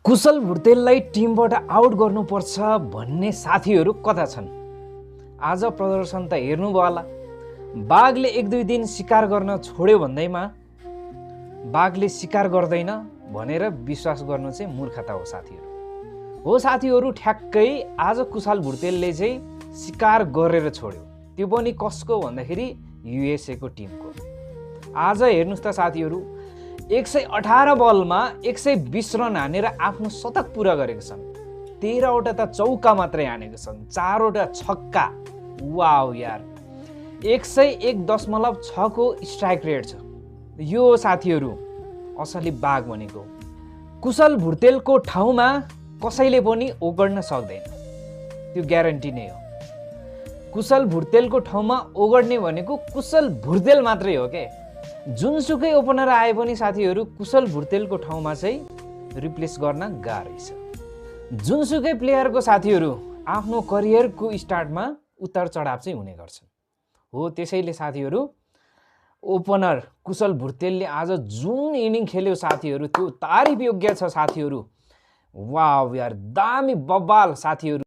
कुशल भुर्तेललाई टिमबाट out गर्नुपर्छ भन्ने साथीहरू कता छन्? आज प्रदर्शन त हेर्नुभयो होला। बाघले एक दुई दिन शिकार गर्न छोड्यो भन्दैमा बाघले शिकार गर्दैन भनेर विश्वास गर्नु चाहिँ मूर्खता हो साथीहरू। हो साथीहरू, ठ्याक्कै आज कुशल भुर्तेलले चाहिँ शिकार गरेर छोड्यो। त्यो पनि कसको भन्दाखेरि युएसए को टिमको। आज हेर्नुस् त साथीहरू, 118 बलमा 120 रन हानेर आफ्नो शतक पुरा गरेका छन्। 13 वटा त चौका मात्रै हानेका छन्, 4 वटा छक्का। वाउ यार, 101.6 को स्ट्राइक रेट छ। यो साथीहरू असली बाघ भनेको। कुशल भुर्तेलको ठाउँमा कसैले पनि ओगड्न सक्दैन, त्यो ग्यारेन्टी नै हो। कुशल भुर्तेलको ठाउँमा ओगड्ने भनेको कुशल भुर्तेल मात्रै हो के। जुनसुकै ओपनर आए पनि साथीहरू कुशल भुर्तेलको ठाउँमा चाहिँ रिप्लेस गर्न गाह्रो छ। जुनसुकै प्लेयरको साथीहरू आफ्नो करियरको स्टार्टमा उतार चढाव चाहिँ हुने गर्छन्। हो त्यसैले साथीहरू, ओपनर कुशल भुर्तेलले आज जुन इनिङ खेल्यो साथीहरू त्यो तारिफ योग्य छ साथीहरू। वाव यार, दामी बब्बाल साथीहरू।